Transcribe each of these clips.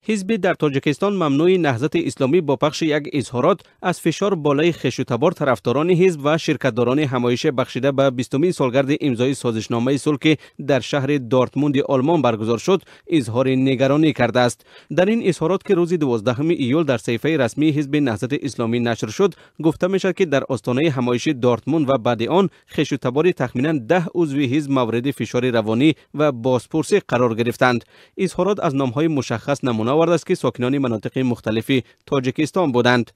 Ҳизби дар Тоҷикистон мамнӯи Наҳзати Исломӣ бо пахши як изҳорот аз фишор болои хешу табор, тарафдорони ҳизб ва ширкатдорони ҳамоише бахшида ба 20-умин солгарди имзои созишномаи сулҳ, ки дар шаҳри Дортмунди Олмон баргузор шуд, изҳори нигаронӣ кардааст. Дар ин изҳорот, ки рӯзи 12 июл дар саҳифаи расмии ҳизби Наҳзати Исломӣ нашр шуд, гуфта мешавад, ки дар остонаи ҳамоиши Дортмунд ва баъди он хешу табори тахминан 10 узви ҳизб мавриди фишори равонӣ ва бозпурсӣ қарор гирифтанд. Изҳорот аз номҳои мушаххас намуна овардааст, ки сокинони манотиқи мухталифи Тоҷикистон буданд.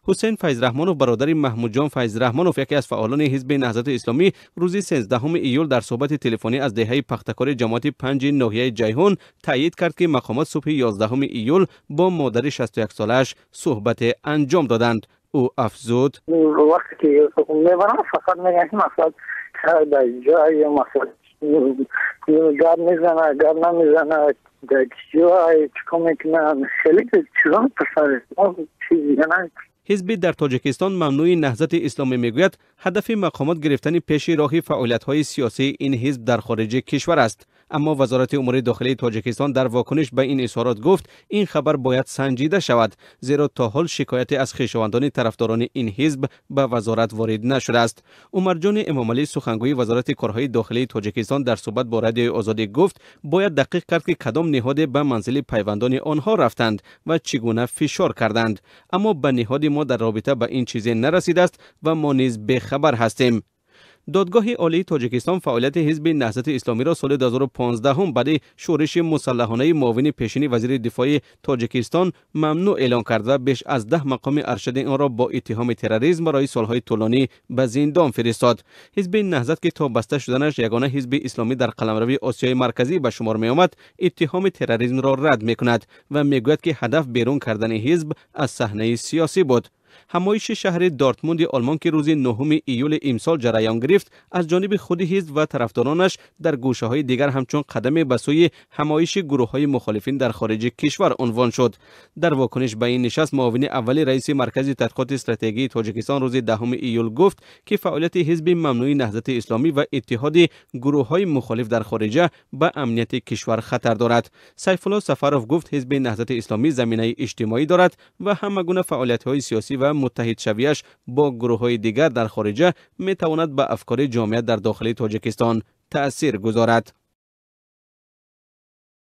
Ҳусейн Файзраҳмонов, бародари Маҳмудҷон Файзраҳмонов, яке аз фаъолони ҳизби Наҳзати Исломӣ, рӯзи 13 июл дар суҳбати телефонӣ аз деҳаи Пахтакори ҷамоати панҷи ноҳияи Ҷайҳун таъйид кард, ки мақомот субҳи 11 июл бо модари 61-солааш суҳбате анҷом доданд. Ӯ афзуд: Вақте ки мебарам, фақат мегӯянд, ки мақсад дар ҷое, мақсад, гап мезана, гап намезана, дар ҷое чикор мекунанд, хеле чизо мепурсанд, чизи дига намепурсанд. Ҳизби дар Тоҷикистон мамнӯи Наҳзати Исломӣ мегӯяд, ҳадафи мақомот гирифтани пеши роҳи фаъолиятҳои сиёсии ин ҳизб дар хориҷи кишвар аст. Аммо Вазорати умури дохилии Тоҷикистон дар вокуниш ба ин изҳорот гуфт, ин хабар бояд санҷида шавад, зеро то ҳол шикояте аз хешовандони тарафдорони ин ҳизб ба вазорат ворид нашудааст. Умарҷони Эмомалӣ, сухангӯи Вазорати корҳои дохилии Тоҷикистон, дар суҳбат бо Радиои Озодӣ гуфт, бояд дақиқ кард, ки кадом ниҳоде ба манзили пайвандони онҳо рафтанд ва чӣ гуна фишор карданд, аммо ба ниҳоди мо дар робита ба ин чизе нарасидааст ва мо низ бехабар ҳастем. Додгоҳи Олии Тоҷикистон фаъолияти ҳизби Наҳзати Исломиро соли 2015 баъди шӯриши мусаллаҳонаи муовини пешини вазири дифои Тоҷикистон мамнӯъ эълон кард ва беш аз 10 мақоми аршади онро бо иттиҳоми терроризм барои солҳои тӯлонӣ ба зиндон фиристод. Ҳизби Наҳзат, ки то баста шуданаш ягона ҳизби исломӣ дар қаламрави Осиёи Марказӣ ба шумор меомад, иттиҳоми терроризмро рад мекунад ва мегӯяд, ки ҳадаф берун кардани ҳизб аз саҳнаи сиёсӣ буд. Ҳамоиши шаҳри Дортмунди Олмон, ки рӯзи 9 июли имсол ҷараён гирифт, аз ҷониби худи ҳизб ва тарафдоронаш дар гӯшаҳои дигар ҳамчун қадаме ба сӯи ҳамоиши гурӯҳҳои мухолифин дар хориҷи кишвар унвон шуд. Дар вокуниш ба ин нишаст муовини аввали раиси Маркази тадқиқоти стратегии Тоҷикистон рӯзи 10 июл гуфт, ки фаъолияти ҳизби мамнӯи Наҳзати Исломӣ ва иттиҳоди гурӯҳҳои мухолиф дар хориҷа ба амнияти кишвар хатар дорад. Сайфулло Сафаров гуфт, ҳизби Наҳзати Исломӣ заминаи иҷтимоӣ дорад ва ҳама гуна фаъолиятҳои сиёсӣ ва муттаҳидшавиаш бо гурӯҳҳои дигар дар хориҷа метавонад ба афкори ҷомеа дар дохили Тоҷикистон таъсир гузорад.